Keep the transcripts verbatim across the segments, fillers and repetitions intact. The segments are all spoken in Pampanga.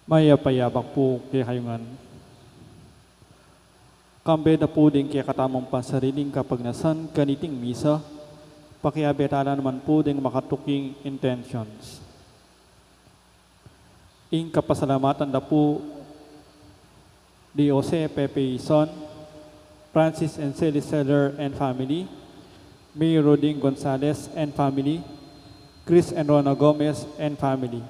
Mayap a yabak pu kekayu ngan. Kambe da pu ding kekatamung pansariling kapagnasan kaniting misa, pakiabe tala naman pu ding makatuking intentions. Ing kapasalamatan da pu di Jose Pepe Ison, Francis and Sally Seller and family, Mayor Roding Gonzalez and family, Chris and Rona Gomez and family.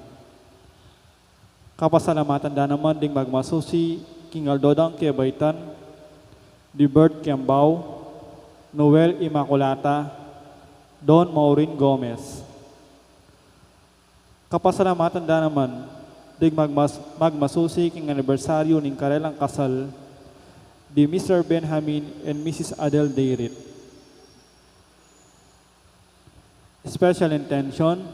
Kapasalamatan da naman ding magmasusi king aldo dang kebaitan, di Bert Kiambao, Noel Immaculata, Don Maureen Gomez. Kapasalamatan da naman ding magmas-, magmasusi king anibersaryu ning karelang kasal, di Mister Benjamin and Missus Adele Deirit. Special intention,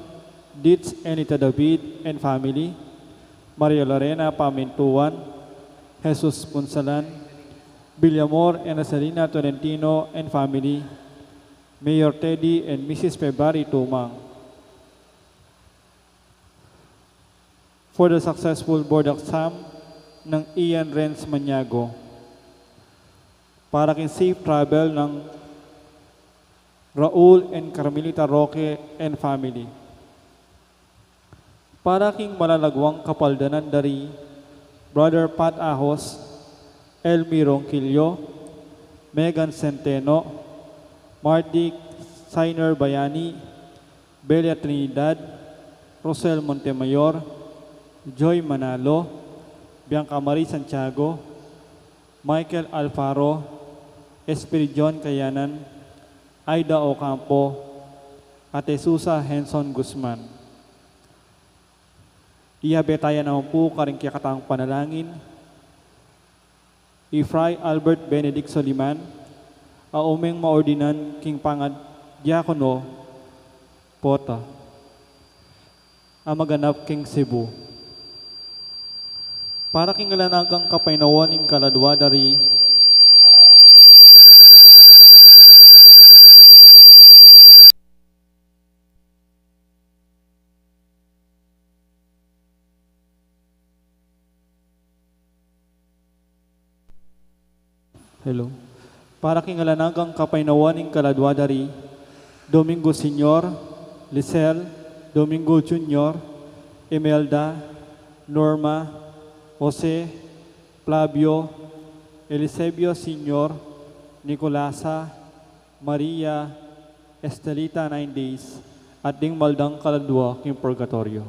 Ditz Enita David and family, Maria Lorena Pamintuan, Jesus Punsalan, Villamor and Rosalina Tolentino and family, Mayor Teddy and Missus February Tumang. For the successful board exam ng Ian Renz Maniago. Para king safe travel ng Raul and Carmelita Roque and family. Para king malalaguang kapaldanan dari Brother Pat Ahos, Elmi Ronquillo, Megan Centeno, Marty Sainer Bayani, Belia Trinidad, Rosel Montemayor, Joy Manalo, Bianca Marie Santiago, Michael Alfaro, Espiridion Kayanan, Aida Ocampo, at Jesusa Henson Guzman. Iyabe taya naman pu karing kekatang panalangin i Fray Albert Benedict Soliman, a umeng maordinan king pangadiakono, pota, a maganap king Cebu. Para king alang anggang kapaynawan ning kaladua dari, hello. Para king alang anggang kapaynawan ning kaladua dari, Domingo Senior, Lisel, Domingo Junior, Imelda, Norma, Jose, Flavio, Elisebio Senior, Nicolasa, Maria, Estelita Nine Days, at ding maldang kaladua king purgatoryo.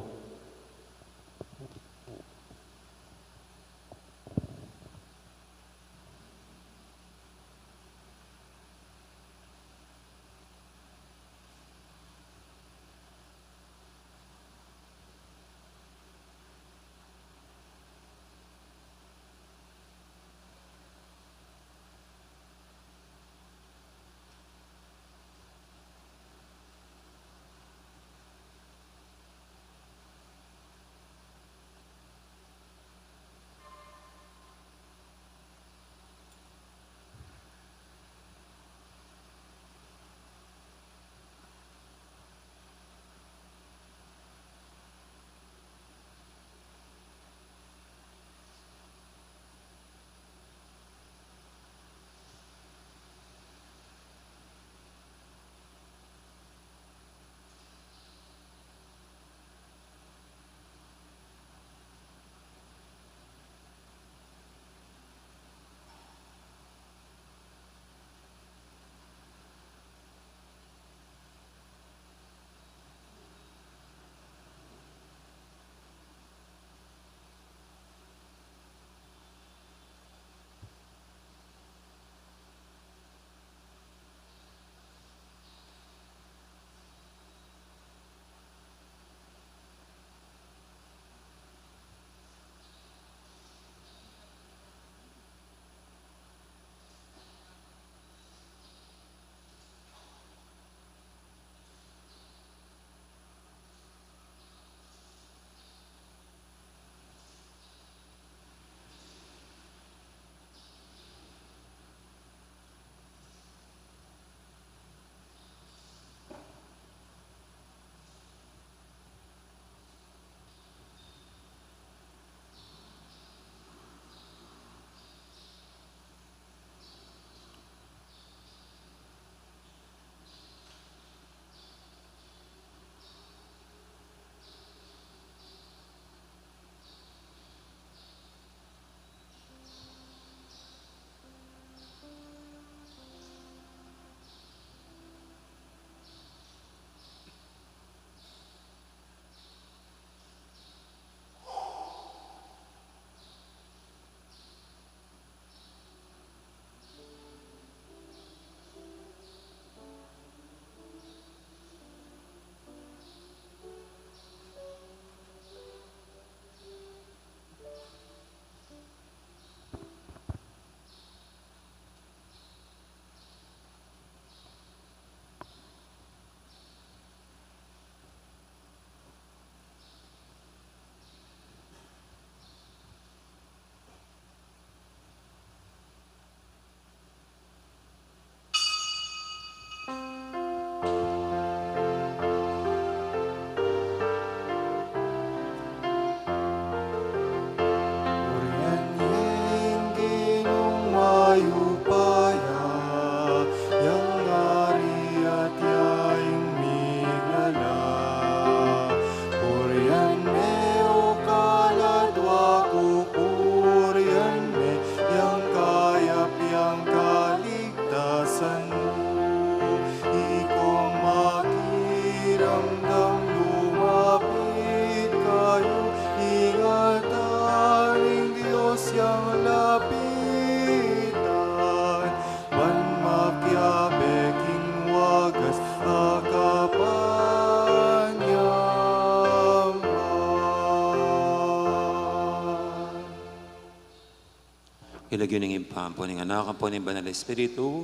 King lagyu ning Ibpa, ampo ning Anak, ampo ning Banal Espiritu,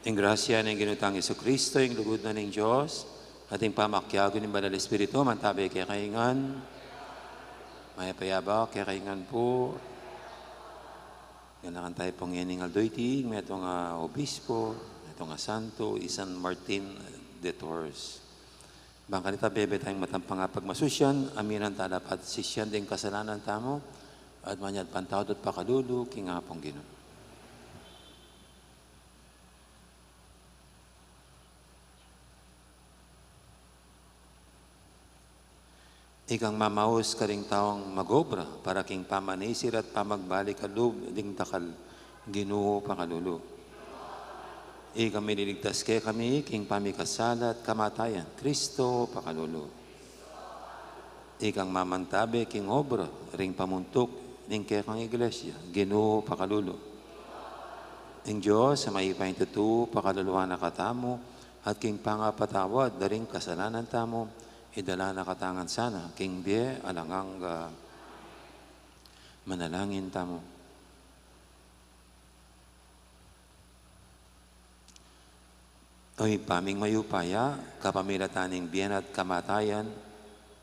ing grasya ning Ginu tang Jesucristo, ing lugud na ning Dios, at ing pamakiabe ning Banal Espiritu, mantabe kekayu ngan. Mayap a yabak kekayu ngan pu. Ganakan tamu pung ining aldo iti, metung a obispo, metung a santo, i San Martin de Tours. Bang kanita bebe tayang matampang a pagmasusyan, aminan tala pat sisian ding kasalanan tamu, at manyad pantawad at pakalulu king Apung Ginu. Ikang mamaus karing taung mag-obra para king pamanisir at pamagbalik a lub ding dakal, Ginu, pakalulu. Ikang miniligtas kekami king pamikasala at kamatayan, Kristo, pakalulu. Ikang mamantabe king obra ring pamuntuk ning kekang iglesia, Ginu, pakalulu. Ing Dios a mayupayang tutu pakaluluan na katamu, at king pangapatawad da ring kasalanan tamu, idala na katamu ngan sana king bie alang angga. Manalangin tamu. O Ibpa ming mayupaya, kapamilatan ning bie na at kamatayan,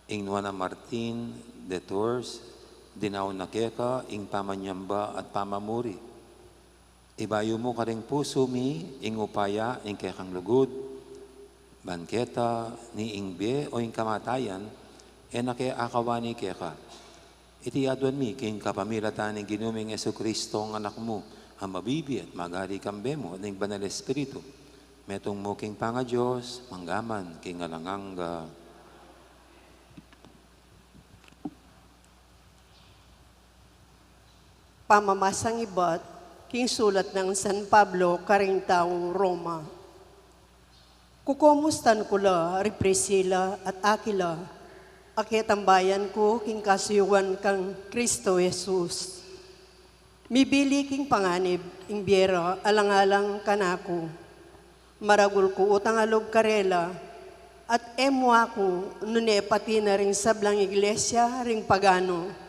ing Nuan a Martin de Tours, dinaun na keka ing pamanyamba at pamamuri. Ibayu mu karing pusu mi ing upaya ning kekang lugud, ban keta ni ing bie o ing kamatayan, e na ke akawani keka. Iti aduan mi king kapamilatan ning Ginu ming Jesucristo, ing Anak mu, a mabibie at magari kambe mu ning Banal Espiritu, metung mu king pangaDios, mangga man king alang angga. Pamamasang ibat king sulat nang San Pablo karing taung Roma. Kukomustan ku la ri Priscila at Aquila, a ketambayan ku king kasuyuan kang Kristo Jesus. Mibili king panganib ing bie ra alang-alang kanaku. Maragul ku utang a lub karela, at e mu aku nune pati na ring sablang iglesia ring pagano.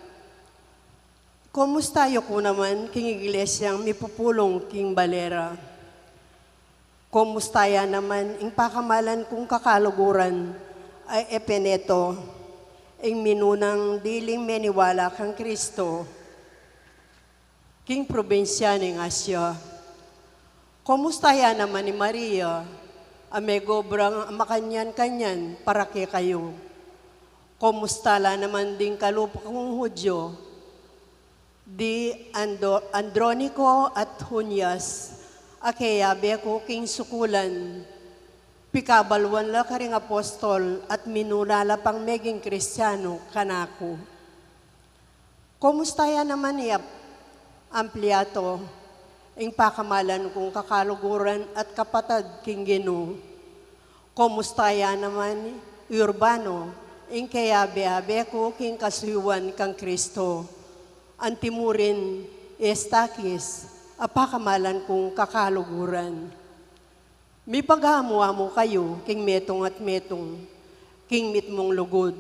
Komusta yu ku naman king iglesiang mipupulung king bale ra? Komusta ya naman ing pakamalan kung kakaluguran a Epeneto, ing minunang diling meniwala kang Kristo king probinsya ning Asia? Komusta ya naman i Maria, a megobrang makanyan-kanyan para kekayu? Komusta la naman ding kalupa kung Judio, di Ando-, Androniko at Junias, a keyabe ku king sukulan, pikabaluan la karing apostol at minuna la pang meging Kristiano kanaku? Komusta ya naman i Ap-, Ampliato, ing pakamalan kung kakaluguran at kapatad king Ginu? Komusta ya naman i Urbano, ing keyabe-abe ku king kasuyuan kang Kristo? Antimu rin i Estaquis, a pakamalan kung kakaluguran. Mipagamu-amu kayu king metung at metung, king mitmung lugud.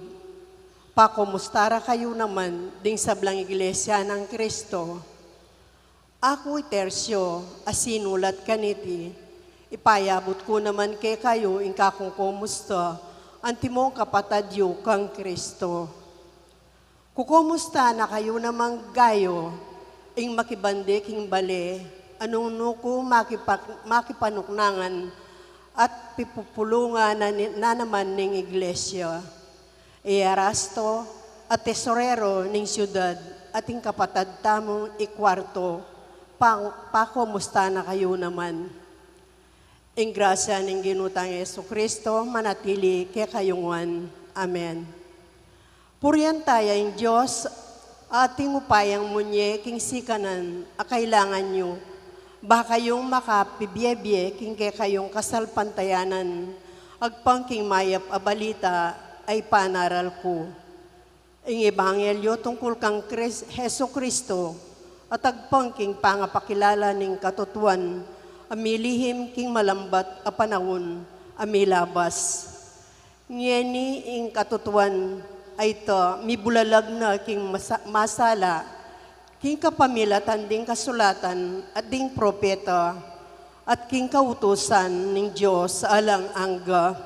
Pakomusta ra kayu naman ding sablang iglesia nang Kristo. Aku i Tercio, a sinulat kaniti, ipayabut ku naman kekayu ing kakung komusta, antimong kapatad yu kang Kristo. Kukomusta na kayu namang Gayo, ing makibandi king bale, a nung nuku makipak-, makipanuknangan at pipupulungan na ni-, na naman ning iglesia. I Erasto, a tesorero ning siudad, at ing kapatad tamung i Kuarto, pa-, pakomusta na kayu naman. Ing grasya ning Ginu tang Jesucristo manatili kekayu ngan. Amen. Purian taya ing Dios, ating upayang munye king sikanan a kailangan yu, ba kayung makapibie-bie king kekayung kasalpantayanan, agpang king mayap a balita a ipanaral ku. Ing ebanghelyo tungkul kang Kris-, Jesucristo, a agpang king pangapakilala ning katutuan a milihim king malambat a panaun a milabas. Ngeni ing katutuan a ita mibulalag na king masa-, masala King kapamilatan ding kasulatan at ding propeta, at king kautusan ning Dios alang angga,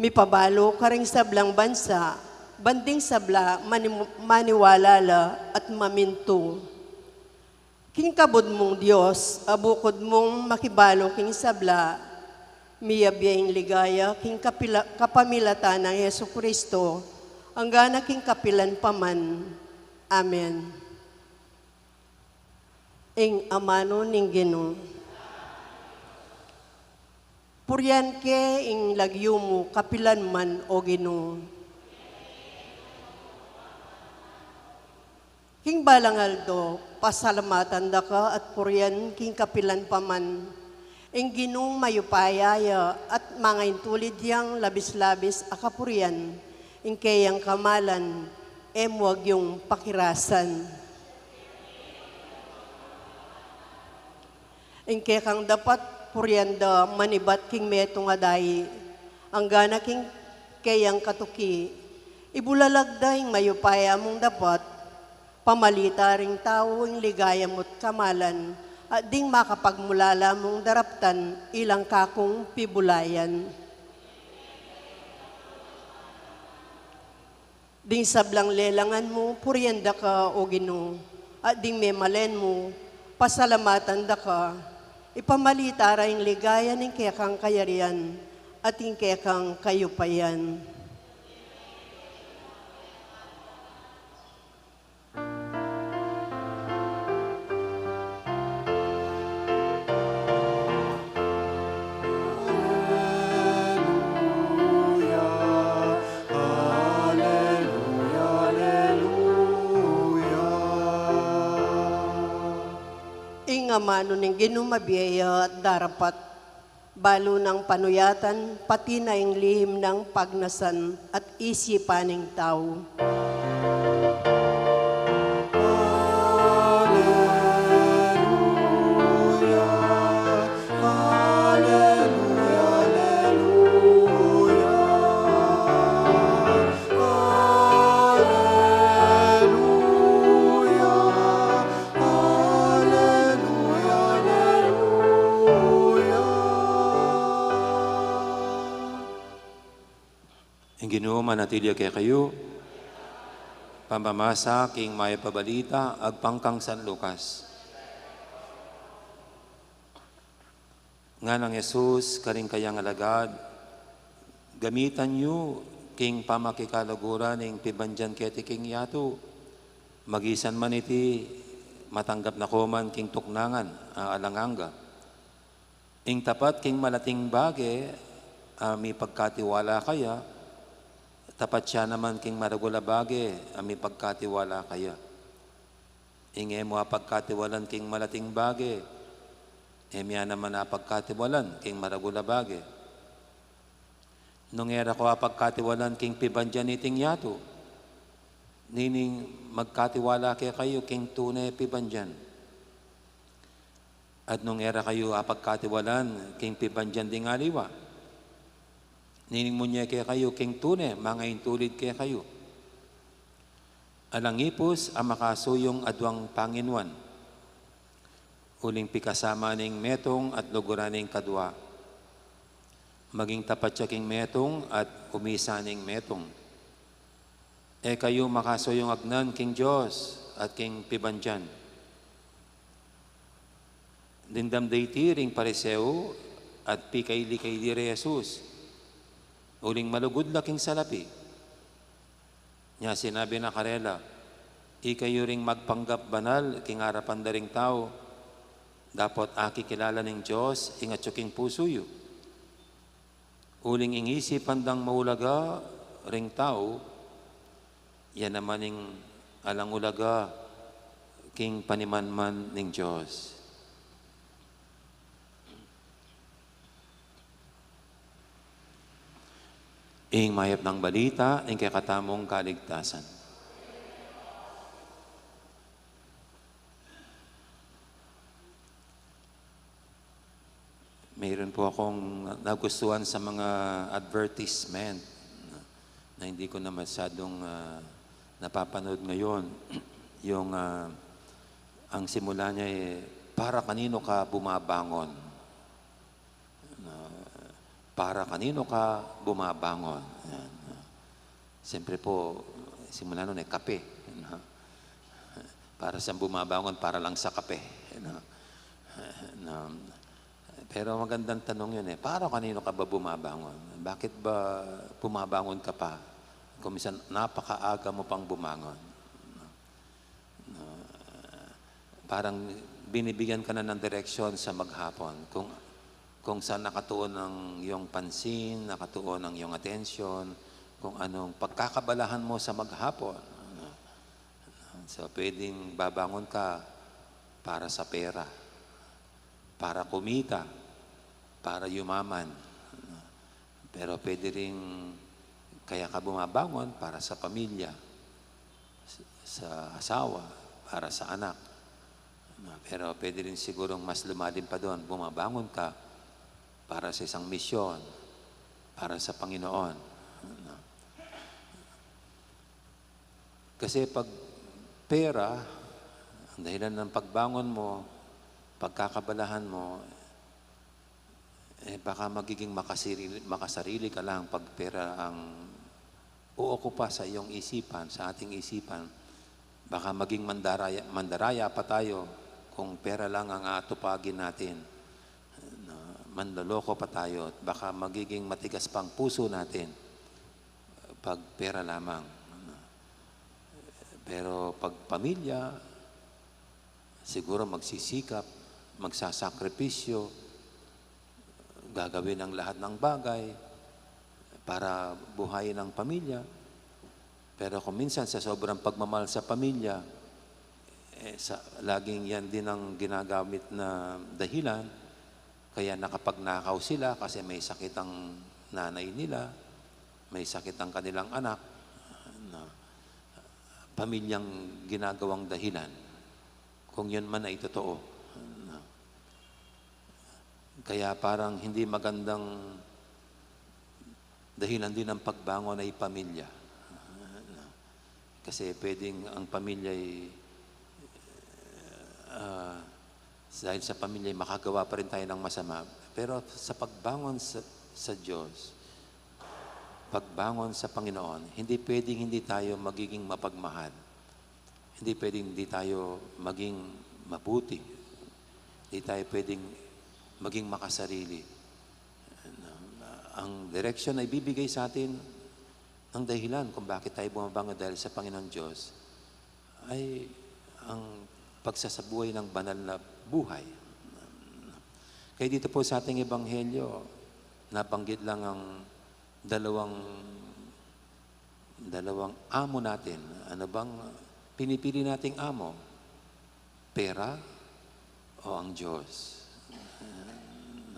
mipabalu karing sablang bansa, ban ding sabla mani-, maniwala la at mamintu. King kabud mung Dios, a bukud mung makibalu king sabla, miyabie ing ligaya king kapila-, kapamilatan nang Jesucristo, anggana king kapilan pa man. Amen. Ing amanu ning Ginu. Purian ke ing lagyu mu kapilan man, o Ginu. King balang aldo, pasalamatan da ka at purian king kapilan pa man. Ing Ginung mayupaya ya at mangaintulid yang labis-labis a kapurian, ing keyang kamalan, e mu agyung pakirasan. Ing kekang dapat purian da manibat king metung a dai, anggana king keyang katuki, ibulalag da ing mayupaya mung dapat, pamalita ring tau ing ligaya mu't kamalan, at ding makapagmulala mung daraptan ilang kakung pibulayan. Ding sablang lelangan mu, purian da ka, o Ginu, at ding memalen mu, pasalamatan da ka, ipamalita ra ing ligaya ning kekang kayarian, at ing kekang kayupayan. Aleluya, aleluya, aleluya. Ing amanu ning Ginu mabie ya at darapat, balu nang panuyatan, pati na ing lihim nang pagnasan at isipan ning tau. Aleluya, aleluya, aleluya. Aleluya, aleluya, aleluya. Ing Ginu manatili ya kekayu. Pamamasa king mayap a balita agpang kang San Lucas. Ngana nang Jesus karing kayang alagad, gamitan yu king pamakikalaguran ing pibandian keti king yatu. Magisan man iti, matanggap na ko man king tuknangan a alang angga. Ing tapat king malating bage a mipagkatiwala kaya, tapat ya naman king maragul a bage a mipagkatiwala kaya. Ing e mu apagkatiwalan king malating bage, e mu ya naman apagkatiwalan king maragul a bage. Nung e ra ko apagkatiwalan king pibandian iting yatu, nining magkatiwala kekayu king tune pibandian? At nung e ra kayu apagkatiwalan king pibandian ding aliwa, nining munye kekayu king tune mangaintulid kekayu? Alang ipus a makasuyung aduang panginuan, uling pikasama ning metung at luguran ning kadua. Maging tapat ya king metung at umisa ning metung. E kayu makasuyung agnan king Dios at king pibandian. Dimdam da iti ring Pariseo at pikaili-kaili reng Jesus, uling malugud la king salapi. Nya sinabi na karela, ikayu ring magpanggap banal king arapan da ring tau, dapot akikilala ning Dios ing atyu king pusu yu. Uling ing isipan dang maulaga ring tau, ya naman ing alang ulaga king panimanman ning Dios. Ing mayap nang balita, ing kekatamung kaligtasan. Mayroon po akong nagustuhan sa mga advertisement na hindi ko na masyadong, ah, napapanood ngayon. Yung, ah, Ang simula niya, eh, "Para kanino ka bumabangon?" Na, "Para kanino ka bumabangon?" Yan. Siyempre po, simula nun, eh, kape. Na, para siyang bumabangon, para lang sa kape. Na, na, pero magandang tanong yun, eh. Para kanino ka ba bumabangon? Bakit ba bumabangon ka pa? Kung minsan, napakaaga mo pang bumangon. Na, parang binibigyan ka na ng direksyon sa maghapon. Kung, kung saan nakatuon ang iyong pansin, nakatuon ang iyong atensyon, kung anong pagkakabalahan mo sa maghapon. So, pwedeng babangon ka para sa pera, para kumita, para yumaman. Pero pwede ring kaya ka bumabangon para sa pamilya, sa asawa, para sa anak. Pero pwede rin sigurong mas lumalim pa doon, bumabangon ka para sa isang misyon, para sa Panginoon. Kasi pag pera ang dahilan ng pagbangon mo, pagkakabalahan mo, eh, baka magiging makasarili, makasarili ka lang pag pera ang uukupa sa iyong isipan, sa ating isipan. Baka maging mandaraya, mandaraya pa tayo kung pera lang ang atupagin natin. Na manloloko pa tayo at baka magiging matigas pang puso natin pag pera lamang. Pero pag pamilya, siguro magsisikap, magsasakripisyo, gagawin ang lahat ng bagay para buhayin ang pamilya. Pero kung minsan sa sobrang pagmamahal sa pamilya, eh, sa, laging yan din ang ginagamit na dahilan, kaya nakapagnakaw sila kasi may sakit ang nanay nila, may sakit ang kanilang anak, na pamilyang ginagawang dahilan, kung yun man ay totoo. Kaya parang hindi magandang dahilan din ng pagbangon ay pamilya. Kasi pwedeng ang pamilya ay, ah, dahil sa pamilya ay makagawa pa rin tayo ng masama. Pero sa pagbangon sa, sa Diyos, pagbangon sa Panginoon, hindi pwedeng hindi tayo magiging mapagmahal. Hindi pwedeng hindi tayo maging mabuti. Hindi tayo pwedeng maging makasarili. Ang direksyon ay bibigay sa atin ng dahilan kung bakit tayo bumabangon dahil sa Panginoon Diyos ay ang pagsasabuhay ng banal na buhay. Kaya dito po sa ating ebanghelyo, nabanggit lang ang dalawang, dalawang amo natin. Ano bang pinipili nating amo? Pera o ang Diyos?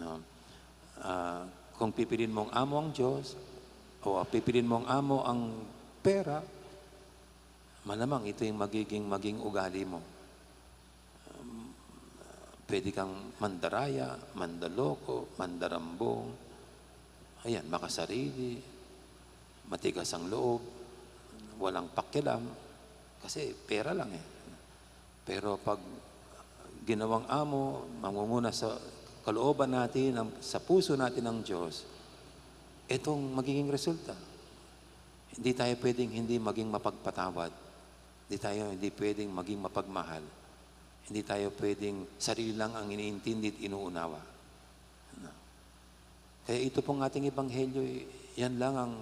No? Ah, kung pipiliin mong amo ang Diyos o pipiliin mong amo ang pera, malamang ito yung magiging, maging ugali mo. Um, pwede kang mandaraya, mandaloko, mandarambong, ayan, makasarili, matigas ang loob, walang pakialam, kasi pera lang eh. Pero pag ginawang amo, mangunguna sa kalooban natin, ang, sa puso natin ang Diyos, itong magiging resulta. Hindi tayo pwedeng hindi maging mapagpatawad. Hindi tayo, hindi pwedeng maging mapagmahal. Hindi tayo pwedeng sarili lang ang iniintindi at inuunawa. Ano? Kaya ito pong ating ebanghelyo, yan lang ang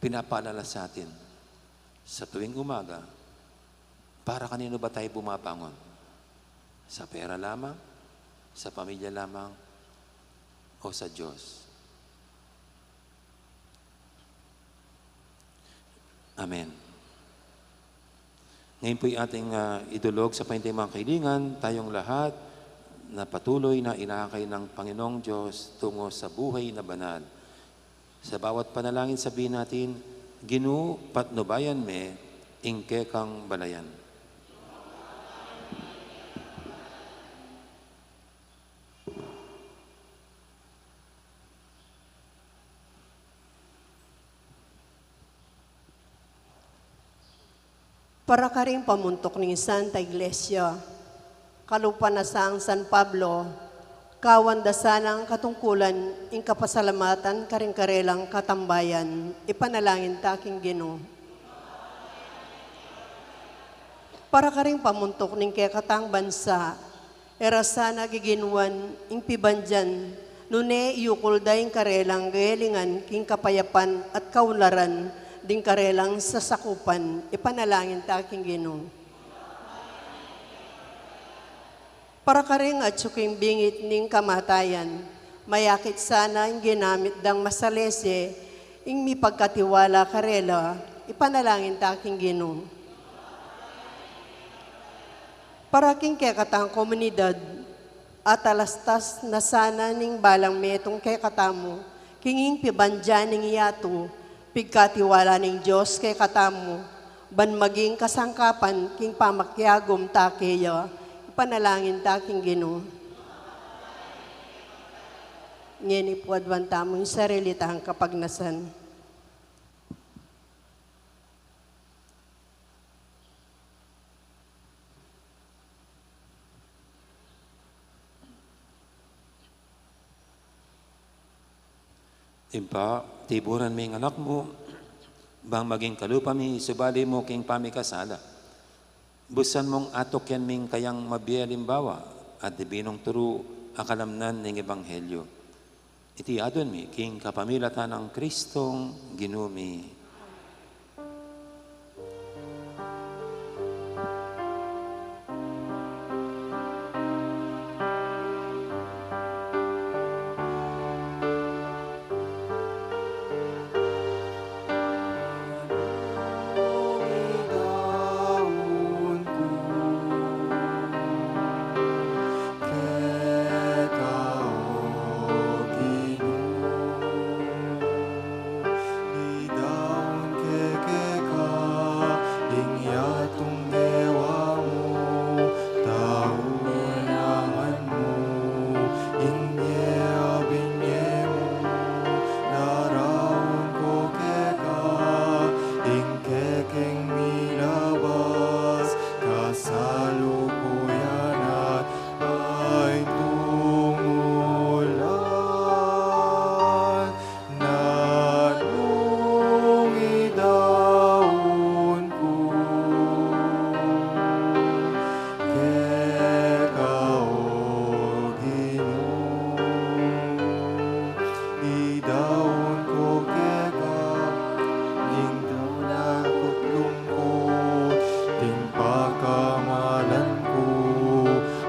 pinapaalala sa atin. Sa tuwing umaga, para kanino ba tayo bumabangon? Sa pera lamang? Sa pamilya lamang? O sa Diyos? Amen. Ngayon po'y ating, ah, idulog sa pahintay mga kaibigan, tayong lahat na patuloy na inakay ng Panginoong Diyos tungo sa buhay na banal. Sa bawat panalangin, sabihin natin, "Ginu, patnubayan me ing kekang balayan." Para karing pamuntuk ning Santa Iglesia, kalupa na sang San Pablo, kawan da sanang katungkulan ing kapasalamatan karing karelang katambayan, ipanalangin ta king Ginu. Para karing pamuntuk ning kekatang bansa, e ra sana giginuan ing pibandian, nune iyukul da ing karelang gelingan king kapayapan at kaunlaran ding karelang sasakupan, ipanalangin ta king Ginu. Para karing atyu king bingit ning kamatayan, mayakit sana ing ginamit dang masalese, ing mipagkatiwala karela, ipanalangin ta king Ginu. Para king kekatang komunidad, atalastas na sana ning balang metung kekatamu, king ing pibandian ning yatu, pigkatiwala ning Dios kekatamu, ban maging kasangkapan king pamakiagum ta keya, ipanalangin ta king Ginu. Ngeni pu aduan tamu ing sarili tang kapagnasan. Ibpa, tiburan me ing Anak mu, bang maging kalupa mi, subali mu king pamikasala. Busan mung atuken mi ing kayang mabie alimbawa at dibinung turu a kalamnan ning ebanghelyo. Iti adwan mi king kapamilatan nang Kristong Ginu mi. Idaun ke keka ing yatung gewa mu, taun ya ing ngan mu, ing bie a binye mu, daraun ko keka ing kekeng milabas, kasalukuyan at ay tumulan. Nanung idaun ku keka, O Ginu, idaun ku keka ing daun at lungkut, ding pakamalan ku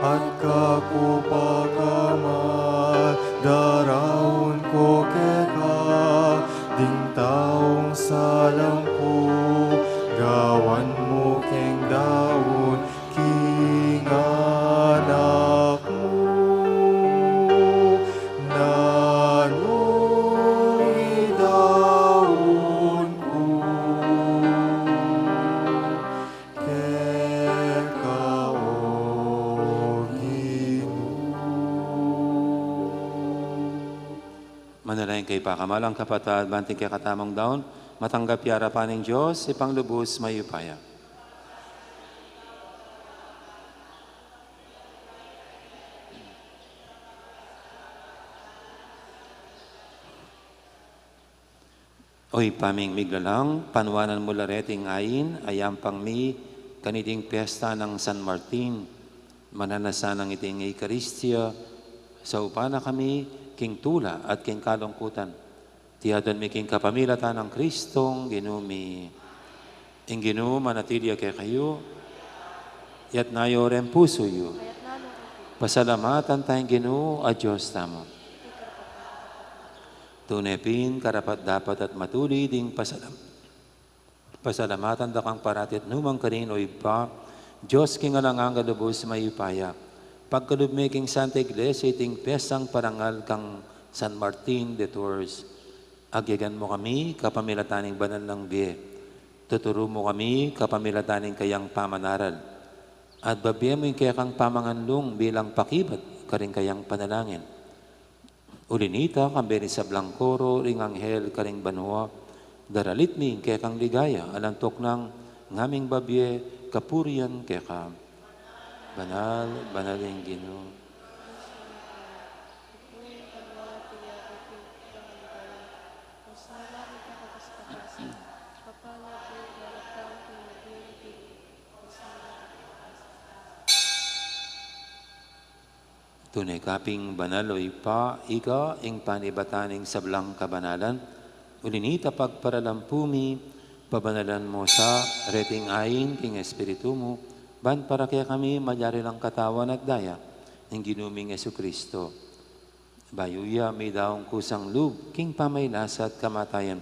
at kapupakamal, daraun ku keka ding taung salang ku, gawan mu keng daun king anak mu. Nanung idaun ku keka, O Ginu. Manalangin kayu, pakamalan kung kapatad, ban ing kekatamung daun matanggap ya king arapan ning Dios, Ibpang lubus mayupaya. O Ibpa ming miglalang, panuanan mu la reting ain a yampang mi kaniting piyesta nang San Martin. Mananu na sanang iting Eukaristia, saupan na kami king tula at king kalungkutan. Iti adwan mi king kapamilatan nang Kristong Ginu mi. Ing Ginu manatili ya kekayu. Iyatas yu ring pusu yu. Pasalamatan taya ing Ginu a Dios tamu. Tune pin karapat-dapat at matulid ing pasalam-, pasalamatan da kang parati at nukarin man, O Ibpa, Dios king alang angga, lubus mayupaya. Pagkalub me king Santa Iglesia iting piestang parangal kang San Martin de Tours. Agyagan mu kami kapamilatan ning banal nang bie. Tuturu mu kami kapamilatan ning kayang pamanaral. At babie mu ing kekang pamanganlung bilang pakibat karing kayang panalangin. Uli nita, kambe ring sablang koro ring anghel karing banua, daralit mi ing kekang ligaya alang tuknang ngaming babie kapurian keka. Banal, banal ing Ginu. Tune ka pin banal, o Ibpa, ika ing panibatan ning sablang kabanalan. Uli na nita pagparalampu mi, pabanalan mu sa reting ain king Espiritu mu, ban para kekami magyari lang katawan at daya ning Ginu ming Jesucristo. Bayu ya midaun kusang lub king pamailasa at kamatayan,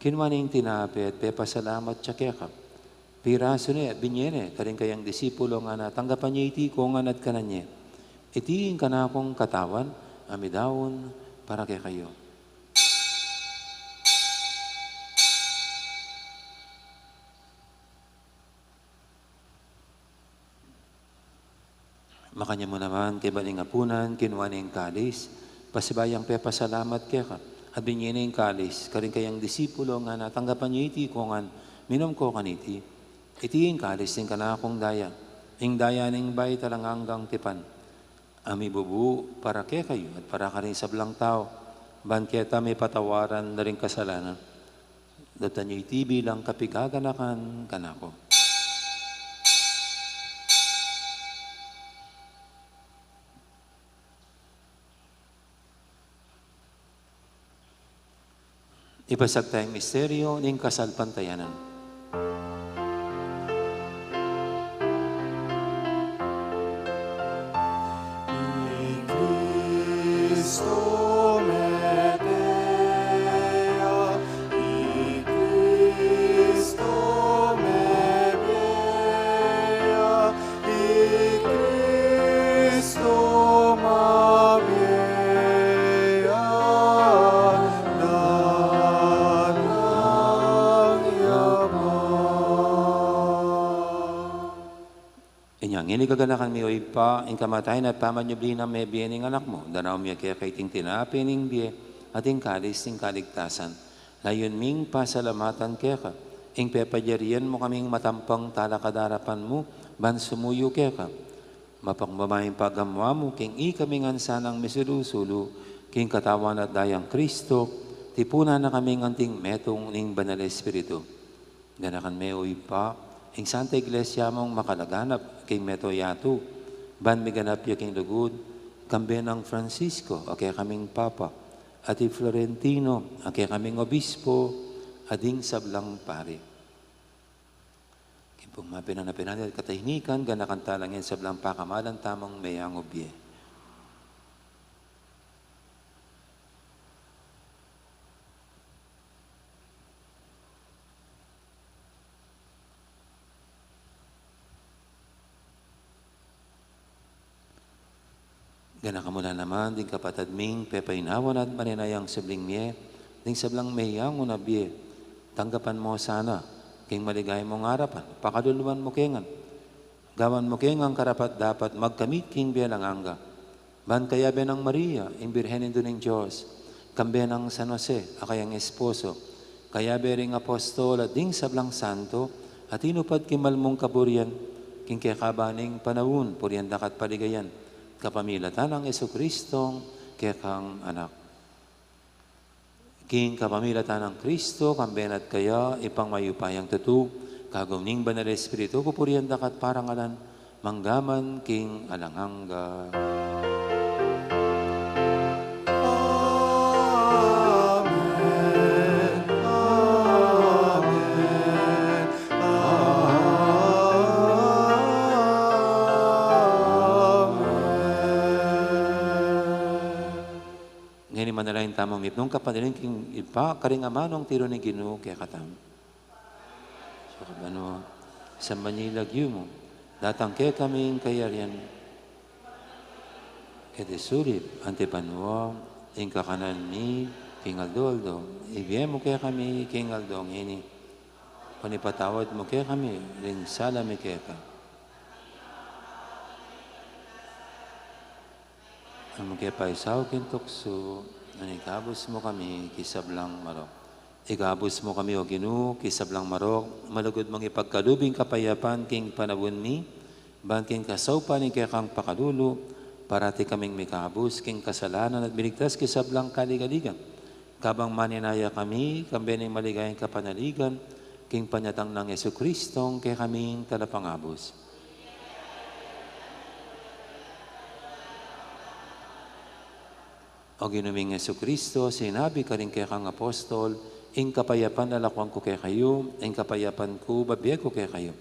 kinua ne ing tinape at pepasalamat ya keka. Pirasu ne, binie ne karing kayang disipulo, ngana, tanggapan ye iti kongan at kanan ye. Iti ing kanakung katawan a midaun para kekayu. Makanyan mu naman, kaybat ning apunan, kinua ne ing kalis, pasibayu yang pepasalamat keka, at binie ne ing kalis karing kayang disipulo, ngana, tanggapan ye iti kongan, minum ko kaniti. Iti ing kalis ning kanakung daya, ing daya ning bayu at alang anggang tipan, a mibubu para kekayu at para karing sablang tau, ban keta mipatawaran la ring kasalanan. Daptan ye iti bilang kapigaganakan kanaku. Ipasag taya ing misteryu ning kasalpantayanan. I Kristo mete ya, i Kristo mete ya, i Kristo mabie ya, datang ya pa. Inya ngeni kaganakan mi, o Ibpa, ing kamatayan at pamanyubli nang mebie ning Anak mu, danaun mi keka iting tinape ning bie at ing kalis ning kaligtasan. Layun ming pasalamatan keka ing pepagyarian mu kaming matampang talakad king arapan mu ban sumuyu keka. Mapagmamahing pagamuan mu king ikami ngan sanang misulu-sulu king katawan at dayang Kristo, tipunan na kaming anting metung ning Banal Espiritu. Ganakan me, o Ibpa, ing Santa Iglesia mung makalaganap king mabilug a yatu, ban miganap ya king lugud, kambe nang Francisco a kekaming Papa, at i Florentino a kekaming Obispo, at ding sablang pari. King pung mapinan a pinanit at katahinikan, ganakan tala ngan ing sablang pakamalan tamung meyangu bie. Ganakan mu la naman ding kapatad ming pepainawan at maninayang subling mie, ding sablang meyangu na bie. Tanggapan mu sana king maligaya mung arapan, pakaluluan mu ke ngan. Gawan mu ke ngan karapat-dapat magkamit king bie alang angga. Ban kayabe nang Maria, ing Birhen Indu ning Dios, kambe nang San Jose a kayang esposo, kayabe ring apostol at ding sablang santo a tinupad king mal mung kaburian, king kekaban ning panaun, purian da ka at paligayan, kapamilatan nang Jesucristong kekang Anak. King kapamilatan nang Kristo, kambe na at kaya, Ibpang mayupayang tutu, kagum ning Banal Espiritu, pupurian da ka at parangalan, mangga man king alang angga. Amen. Amen. Amen. Ngeni manalangin tamung mipnung kapanalig king Ibpa, karing amanung tiru ning Ginu kekatamu. Sa banua, samban ya ing lagyu mu, datang kekami ing kayarian mu, keti sulip anti banua, ing kakanan mi king aldo-aldo, ibie mu kekami king aldo ngeni, ban ipatawad mu kekami ring sala mi keka. E mu ke paisaul king tuksu, nune ikabus mu kami king sablang marok. Ikabus mu kami, O Ginu, king sablang marok, malugud mung ipagkalub ing kapayapan king panaun mi, ban king kasaupan ning kekang pakalulu, parati kaming mikabus king kasalanan at miligtas king sablang kaligaligan. Kabang maninaya kami, kambe ning maligayang kapanaligan, king panyatang nang Jesucristo, kekaming Talapangabus. O Ginu ming Jesucristo, sinabi karing kekang apostol, ing kapayapan lalakwan ku kekayu, ing kapayapan ku babie ku kekayu.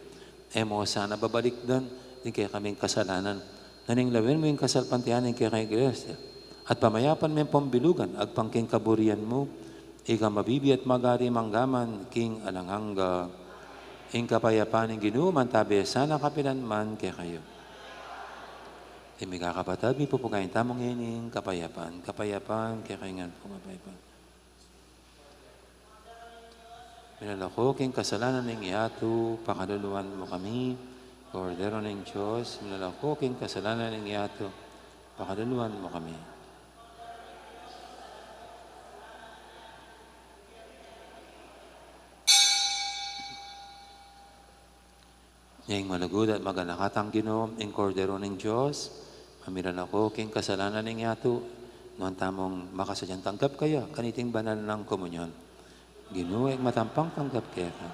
E mu sana babalikdan ing kekaming kasalanan, nune lawen mu ing kasalpantayanan ning kekang Iglesia, at pamayapan me ing pambilugan agpang king kaburian mu, ika a mabibie at magari mangga man king alang angga. Ing kapayapan ning Ginu mantabi sana kapilan man kekayu. Ing mikakapatad, mipupukayan tamu ngening kapayapan. Kapayapan kekayu ngan pu, kapayapan. Minalako king kasalanan ning yatu, pakaluluan mu kami. Kordero ning Dios, minalako king kasalanan ning yatu, pakaluluan mu kami. Ing malugud at maganakatang Ginu, ing Kordero ning Dios, a milalako king kasalanan ning yatu, nuan tamung makasadyang tanggap kaya kaniting banal nang komunyon. Ginu, e ku matampang tanggap keka,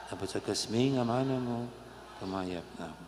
dapot sa kasming amanu mu, kumayap na ku.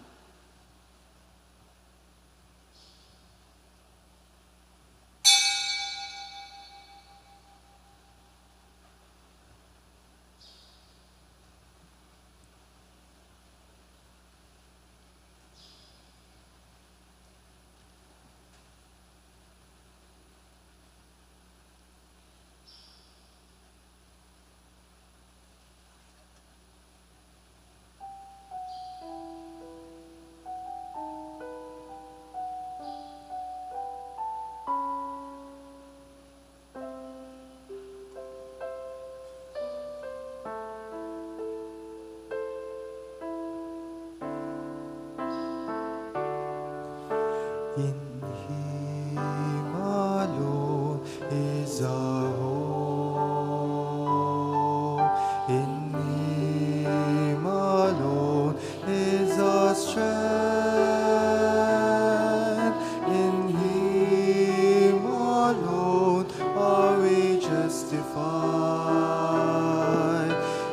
In him alone is our hope. In him alone is our strength. In him alone are we justified.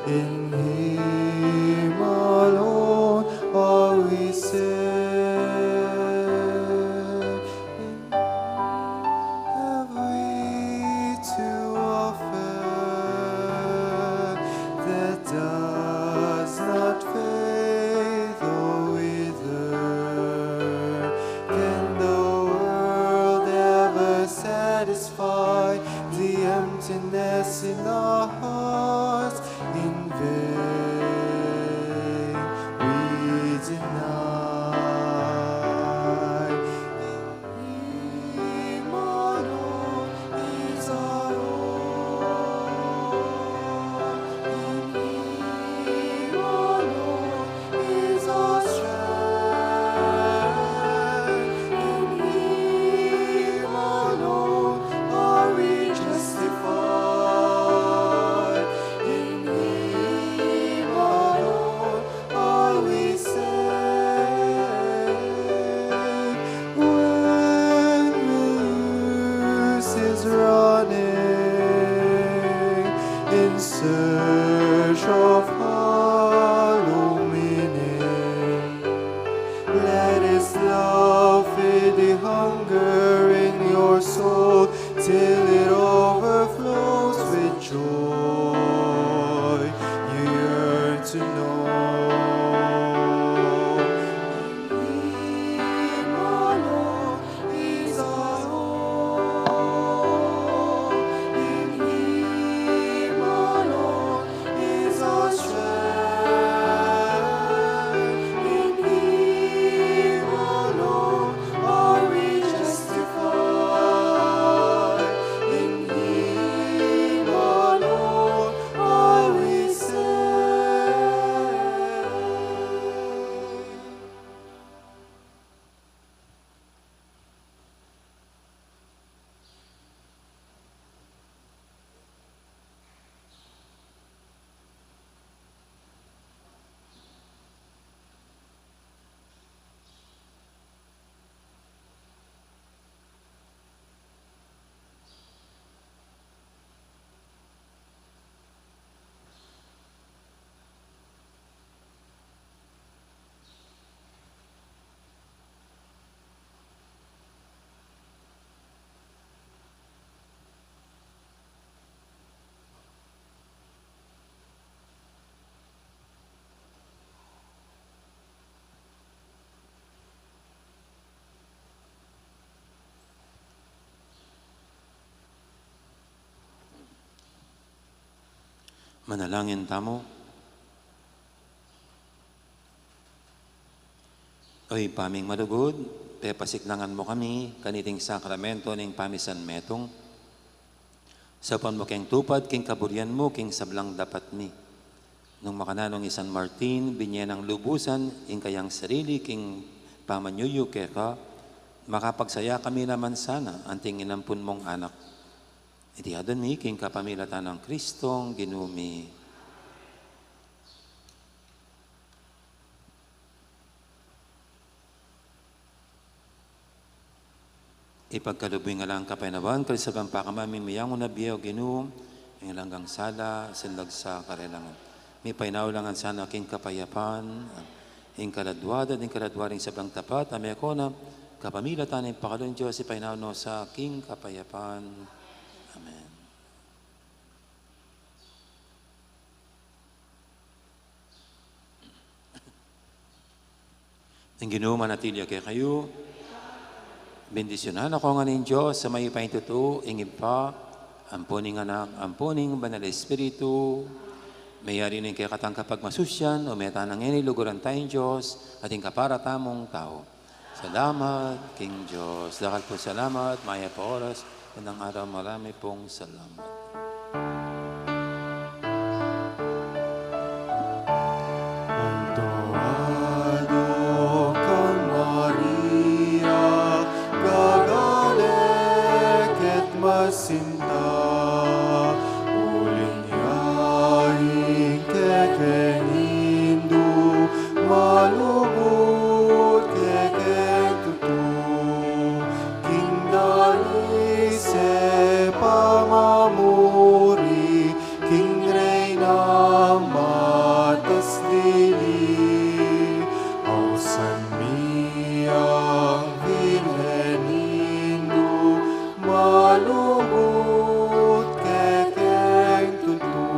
In him alone are we saved. Have we to offer that does not fade or wither? Can the world ever satisfy the emptiness in our hearts? In vain we deny. Him alone is our hope. In him alone is our strength. In him alone are we justified. In him alone are we saved. When we lose his running in search of hollow meaning, let his love feed the hunger in your soul till it overflows with joy you yearn to know. In him alone is our hope. In him alone is our strength. In him alone are we justified. In Manalangin tamu. O Ibpa ming malugud, pepasiknangan mu kami kaniting sakramento ning pamisan metung. Saupan mu keng tupad king kaburian mu king sablang dapat mi. Nung makananu i San Martin, binye nang lubusan ing kayang sarili king pamanyuyu keka, makapagsaya kami naman sana anting inampun mung anak. Iti adwan mi king kapamilatan nang Kristong Ginu mi. Ipagkalub mu ing alang kapaynawan, karing sablang pakamaming miyanguna bie, O Ginu, ing alang sala, sinlagsa, karelangan. Mipainawa la ngan sana king kapayapan ing kaladua da, ing kaladua ring sablang tapat, a meko na, kapamilatan ning pakalung Dios, ipainawa no sa king kapayapan. Amen. Ing Ginu manatili ya kekayu. Bendisyunan na kayu ngan ning Dios a mayupaya king tutu, ing Ibpa, ampo ning Anak, ampo ning Banal Espiritu. Meyari ne ing kekatang kapagmasusyan, ume tana ngeni luguran taya ing Dios, at ing kapara tamung tau. Salamat king Dios. Dakal pung salamat, mayap a oras, magandang araw, marami pung salamat. Aldo, aldo kang Maria, gagale ket masinta, uling yaring kekeng Indu, malugud kekeng tutu, king danis e pamamuri, king Reyna matas dili, ausan mi ing Birhen Indu, malugud kekeng tutu.